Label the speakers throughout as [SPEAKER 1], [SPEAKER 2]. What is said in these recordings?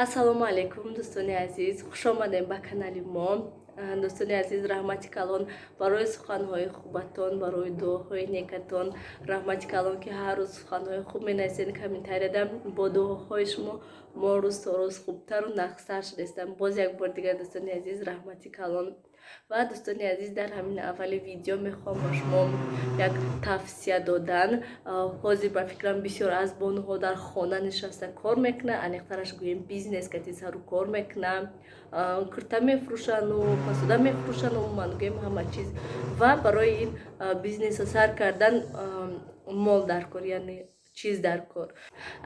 [SPEAKER 1] Ассалому алайкум, дӯстони азиз, хушомадем ба канали мо. Дӯстони азиз, раҳмати калон барои суханҳои хубатон, барои дуоҳои некатон. Раҳмати калон, ки ҳар рӯз суханҳои хуб менависен комментарияда. Бо дуоҳои шумо мо рӯз то рӯз хубтару нағзтар шудастам. Боз як бор дигар, дӯстони азиз, раҳмати калон. Ва, дӯстони азиз, дар ҳамин аввали видео мехоҳам ба шумо як тавсия додан. Ҳозир, ба фикрам, бисёр аз бонуҳо дар хона нишаста кор мекунанд, аниқтараш гӯем, бизнес кати сару кор мекунанд, курта мефурӯшану посуда мефурӯшану умуман гӯем, ҳама чиз. Ва барои ин бизнеса сар кардан мол дар кор, яъне чиз дар кор.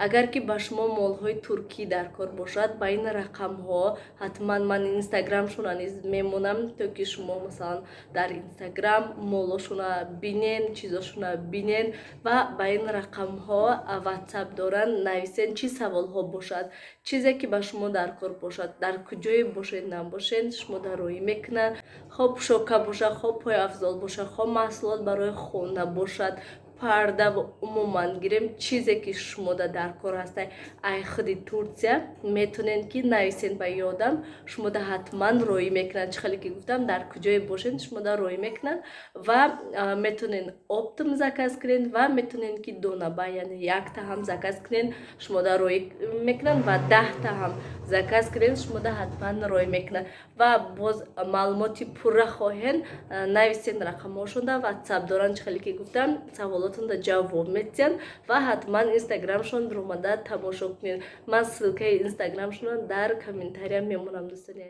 [SPEAKER 1] Агар ки ба шумо молҳои туркӣ дар кор бошад, ба ин рақамҳо ҳатман, ман инстаграмшона низ мемонам, то ки шумо, масалан, дар инстаграм молошона бинен, чизошона бинен. Ва ба ин рақамҳо ватсап доранд, нависен, чӣ саволҳо бошад, чизе ки ба шумо дар кор бошад, дар куҷое бошед набошед, шумо дар роҳӣ мекунанд. Хоб пӯшока бошад, хоб пойафзол бошад, хоб маҳсулот барои хона бошад, парда ва умуман гирем, чизе ки шумода дар кор ҳастай, ай худи Турсия метонен ки нависен ба ёдам, шумода ҳатман роҳӣ мекунанд. Чӣ хеле ки гуфтам, дар куҷое бошед, шумода роҳӣ мекунанд. Ва метонен оптом заказ кунен ва метонен ки донаба, яъне якта ҳам заказ кунен, шумода роҳӣ мекунанд, ва 10-та ҳам заказ кунен, шумода ҳатман роҳӣ мекунанд. Ва боз маълумоти пурра хоҳен, нависен рақамҳошонда, ватсап доранд, чӣ хеле ки гуфтам, саволотонда ҷавоб метиҳанд. Ва ҳатман инстаграмшон омада тамошо кунед. Ман ссылкаи инстаграмшонро дар комментария мемонам, дӯстони.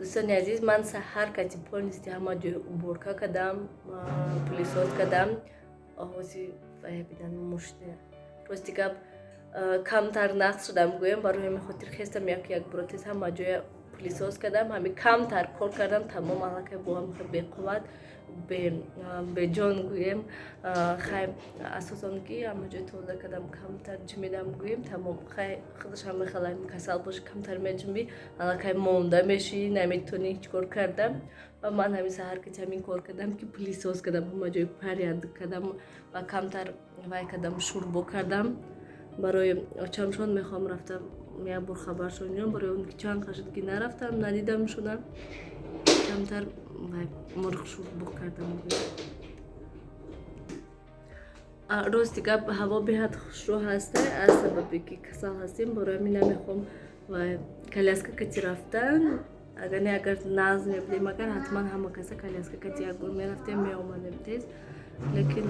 [SPEAKER 1] Дӯстони азиз, ман саҳар кати полностью ҳама ҷой уборка кардам, пылесос кардам. Оҳози бидан мушне. Рости гап, камтар нақс шудам гӯям, барои ҳамин хотир хестам, як як бор тез ҳама ҷоя пылесос кардам, ҳами камтар кор кардам, тамом, аллакай бо ҳам беқувват, беҷон гӯем. Хай, асосан ки ҳама ҷой тоза кардам, камтар ҷимидам гӯем, тамом. Хай, худаш ҳама хела касал боши, камтар меҷунбӣ, аллакай монда мешӣ, наметонӣ ҳеҷ кор кардам. Ва ман ҳамин саҳар ки ҳамин кор кардам, ки пылесос кардам, ҳама ҷой порядок кардам ва камтар вай кардам, шӯрбо кардам барои очамшон. Мехоҳам рафтам, як бор хабаршон ҷон, барои он ки чанд қашд ки нарафтам, надидамшона. Камтар мурғ шӯрбо кардам. Рости гап, ҳаво беҳад хушрӯ ҳаста. Аз сабабе ки касал ҳастем, барои ҳамин намехоҳам ва коляска кати рафтан. Агар не, агар нағз мебудем, агар ҳатман ҳама каса коляска кати як бор мерафтем, меомадем тез. Лекин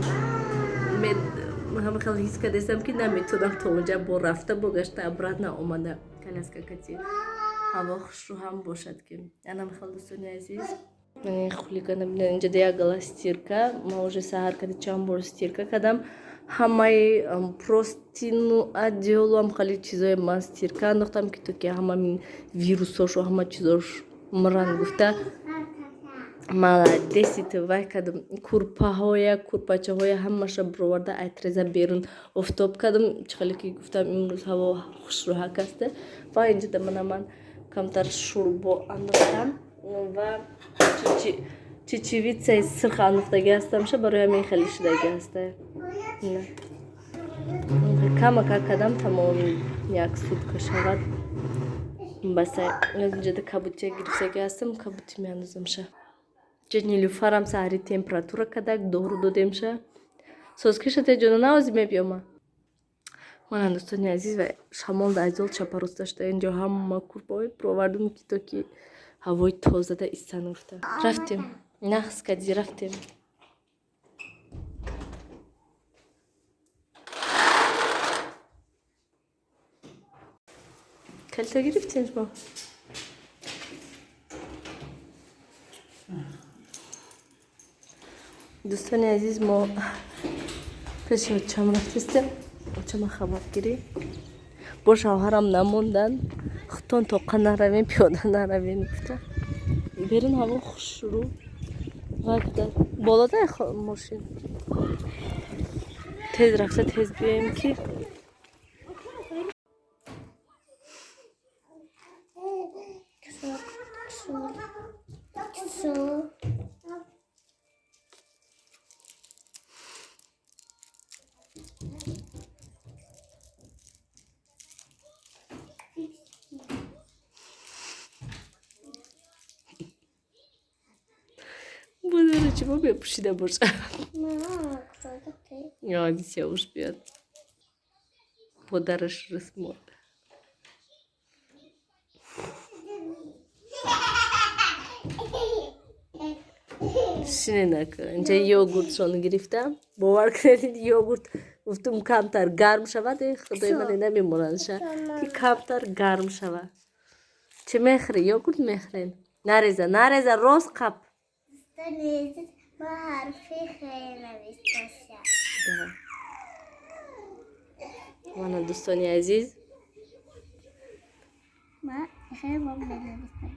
[SPEAKER 1] ҳама хел ҳис кардастам, ки наметонам то онҷа бо рафта, бо гашта, обратно омада коляска кати. Ҳаво хушрӯ ҳам бошад, ки анам хел. Дӯстони азиз, хулигана бинед, инҷа як гала стирка. Ма уже саҳар кади чанд бор стирка кардам, ҳамаи простину, одеялу, ам хали чизои ман стирка андохтам, ки то ки ҳама вирусошу ҳама чизош мран гуфта. Молодец ту. Вай кардам, курпаҳоя, курпачаҳоя ҳамаша бироварда, айтреза берун офтоб кардам. Чихеле ки гуфтам, имрӯз ҳаво хушрӯҳак аста. Ва инҷода мана ман камтар шӯрбо андохтам ва чечевицаи сирх андохтагӣ ҳастамша, барои ҳамин хеле шудагӣ ҳаста. Камака кардам, тамом як сутка шавад, баса. Инҷода кабутия гирифтагӣ ҳастам, кабути меандозамша. Ҷа Нилюфарам саҳари температура кадак, дору додемша. Созкиша теҷона наози мебиёма. Манам, дӯстони азиз, ва шамол да азол чапароста шуда, инҷо ҳама курпаҳои провардум, ки то ки ҳавои тозада истан гуфта. Рафтем, нағз кади, рафтем. Калита гирифтем шумо? Дӯстони азиз, мо пеши очам рафтистем. Очама хабаргирӣ, бо шавҳарам намонданд, худтон тоқа наравем, пиёда наравем гуфта. Берун ҳаво хушрӯ вай болода мошин, тез рафта, тез биёем, ки бозора чима мепӯшида бошад. Сиёвуш биёд, подараш рисмон. Шиненака, инҷа йогуртшон гирифтам. Бовар кунед, йогурт гуфтум камтар гарм шавад. Худои ман, намемонандша, ки камтар гарм шавад. Чӣ мехӯрӣ? Йогурт мехӯрем? Нареза, нареза, рост қап.
[SPEAKER 2] Ма ҳарфи х навиштася.
[SPEAKER 1] Мана, дӯстони азиз.
[SPEAKER 2] Ма х менавистам.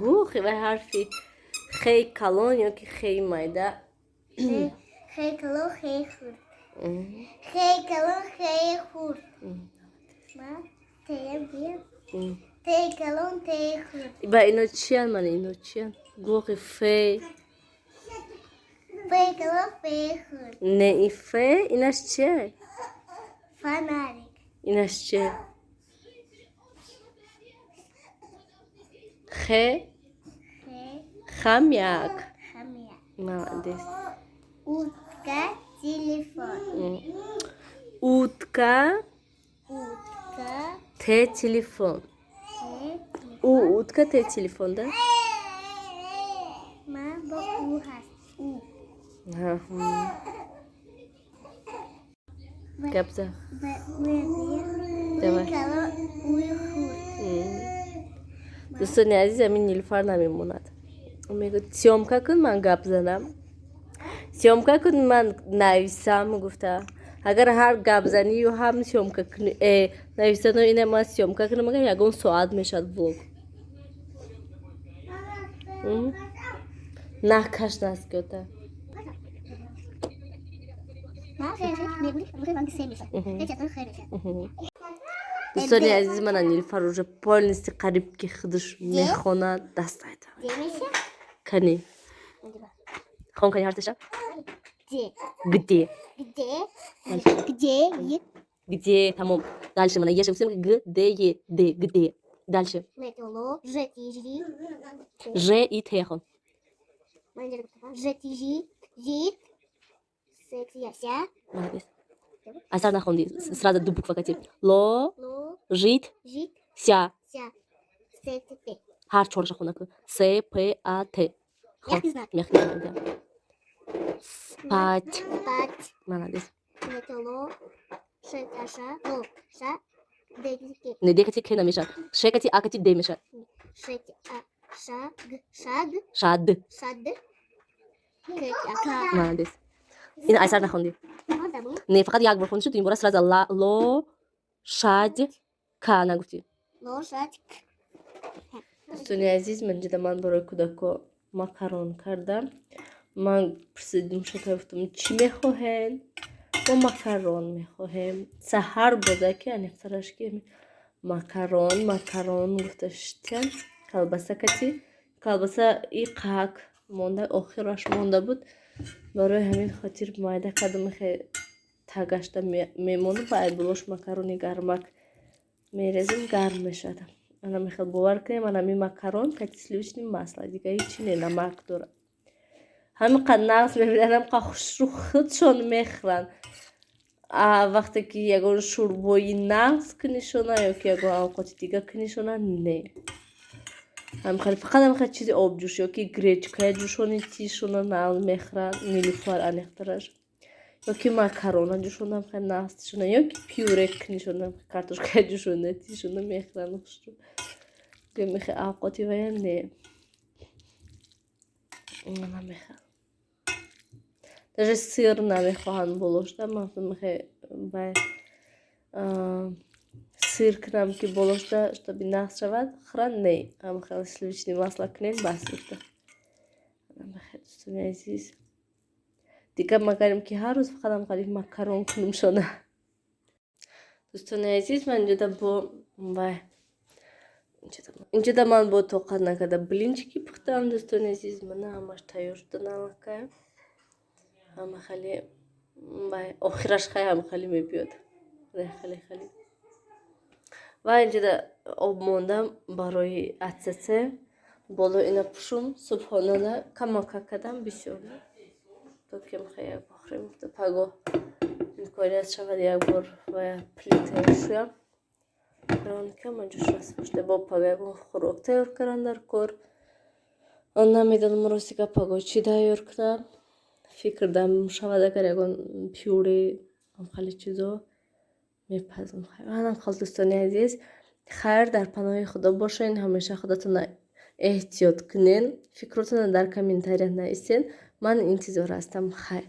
[SPEAKER 1] Гӯ, вай ҳарфи хеи калон ё ки хеи майда?
[SPEAKER 2] Хеи калон, хеи хурд. Хеи калон, хеи хурд. Ма тея биям. Теи калон, теи хурд.
[SPEAKER 1] Ба ино чиян? Мана ино чиян? Гӯхи фе.
[SPEAKER 2] Феи калон, феи хурд.
[SPEAKER 1] Не, и фе инаш чия?
[SPEAKER 2] Фонарик.
[SPEAKER 1] Инаш чия? Хе. Хомяк.
[SPEAKER 2] Хомяк.
[SPEAKER 1] Молодец.
[SPEAKER 2] Утка, телефон.
[SPEAKER 1] Утка.
[SPEAKER 2] Утка.
[SPEAKER 1] Т телефон. У утка т телефон, да?
[SPEAKER 2] Ма бо у ҳаст. У.
[SPEAKER 1] Гап за. Давай.
[SPEAKER 2] Уи хурд.
[SPEAKER 1] Дӯстони азиз, ҳамин Нилуфар намемонад. Мегӯяд: «Съёмка кун, ман гап занам, съёмка кун, ман нависам», гуфта. Агар ҳар гапзанию ҳам съёмка куни, нависану ина ман съёмка кунам, агар ягон соат мешавад влог. Накаш наскиота.
[SPEAKER 2] Ма хе хе мегӯи хе ранги се мешавад. Хе чатон хе мешавад.
[SPEAKER 1] Дӯстони азиз, мана Нилуфар уже полностью қариб ки худаш мехонад. Даст айта.
[SPEAKER 2] Д мешавад?
[SPEAKER 1] Кани, хон, кани ҳарфаша.
[SPEAKER 2] Д.
[SPEAKER 1] Где?
[SPEAKER 2] Где? Где? Е.
[SPEAKER 1] Где, тамом. Дальше мана еша гуфтем: г, д, е, д, где. Дальше.
[SPEAKER 2] Л, Л, Ж, И, Ж.
[SPEAKER 1] Ж и т хон.
[SPEAKER 2] Ж, Ти, Ж, Жит, С, Т, Ся.
[SPEAKER 1] Молодец. Асар нахонди, сразу ду буква кати. Ло,
[SPEAKER 2] Ло,
[SPEAKER 1] жит,
[SPEAKER 2] жит,
[SPEAKER 1] ся.
[SPEAKER 2] Ся, С, Т, П.
[SPEAKER 1] Ҳар чораша хона кун. С, П, А, Т.
[SPEAKER 2] Мягкий знак.
[SPEAKER 1] Мягкий знак, да. Спать.
[SPEAKER 2] Спать.
[SPEAKER 1] Молодец.
[SPEAKER 2] Это ло, Ш, А, Ша, Ло, Ша, Д, К.
[SPEAKER 1] Не, Д кати К намешад. Ш кати А кати Д мешад.
[SPEAKER 2] Ш, Т, А, Ша, Г, Шаг.
[SPEAKER 1] Шад.
[SPEAKER 2] Шад. К, А, К.
[SPEAKER 1] Молодец. Ин айсар нахонди. Не, фақат як бор хонда шуд, ин бора сразу ла, ло, шад, ка нагуфтӣ.
[SPEAKER 2] Лошадь.
[SPEAKER 1] Дӯстони азиз, манҷида ман барои кӯдако макарон кардам. Ман пурсидим шока, гуфтам: «Чӣ мехоҳед?» «Мо макарон мехоҳем». Саҳар боза ки аниқтараш ки макарон, макарон гуфта шитян. Колбаса кати, колбаса и қак монда, охираш монда буд, барои ҳамин хотир майда кардам, хе тагашта мемонам ба айбулош макарони гармак мерезем, гарм мешавад. Ана мехел, бовар кунем, ана ми макарон кати сливочный масло, дига ҳечи не, намак дорад. Ҳамин қад нағз мебинанд, ҳамин қад хушрӯ худшон мехӯранд. А вақте ки ягон шӯрбои нағз кунишона ё ки ягон авқоти дига кунишона, не, ҳамихел фақат ҳамихел чизи обҷӯш ё ки гречкая ҷӯшони тишона нағз мехӯранд, Нилуфар аниқтараш, ё ки макарона ҷӯшонам хел нағз тишона, ё ки пюре кунишона, картошкая ҷӯшонда тишона мехӯранд хушрӯ. Мехе авқоти вая не, намехӯранд, даже сыр намехоҳанд болошда. Ман мехе вай сыр кунам ки болошда, чтобы нағз шавад, хӯранд, не, ҳамихел сливочный масло кунем, бас гуфта. Дӯстони азиз, дигар магарем ки ҳар рӯз фақат ҳамқади макарон кунем шона. Дӯстони азиз, ман инҷода бо вай, инҷода ман бо тоқат накарда блинчики пухтам. Дӯстони азиз, мана ҳамаш тайёр шуда налакая, ҳама хеле вай охираш хай ҳама хеле мебиёд, хеле хеле. Ва инҷода об мондам барои атсаце, боло ина пушум. Субҳонада камака кардам, бисёр то ки як бохӯрем. Пагоҳ имконият шавад, як бор ва плитаи шӯям, кама ҷӯш расфошта, бо пага ягон хӯрок тайёр кардан дар кор. Намедонам, рости гап, пагоҳ чӣ тайёр кунам. Фикр дам шавад, агар ягон пюре, хеле чизо мепазам. Манам хел. Дӯстони азиз, хайр, дар паноҳи Худо бошен, ҳамеша худатонро эҳтиёт кунен, фикротонро дар комментария нависен, ман интизор ҳастам. Хайр.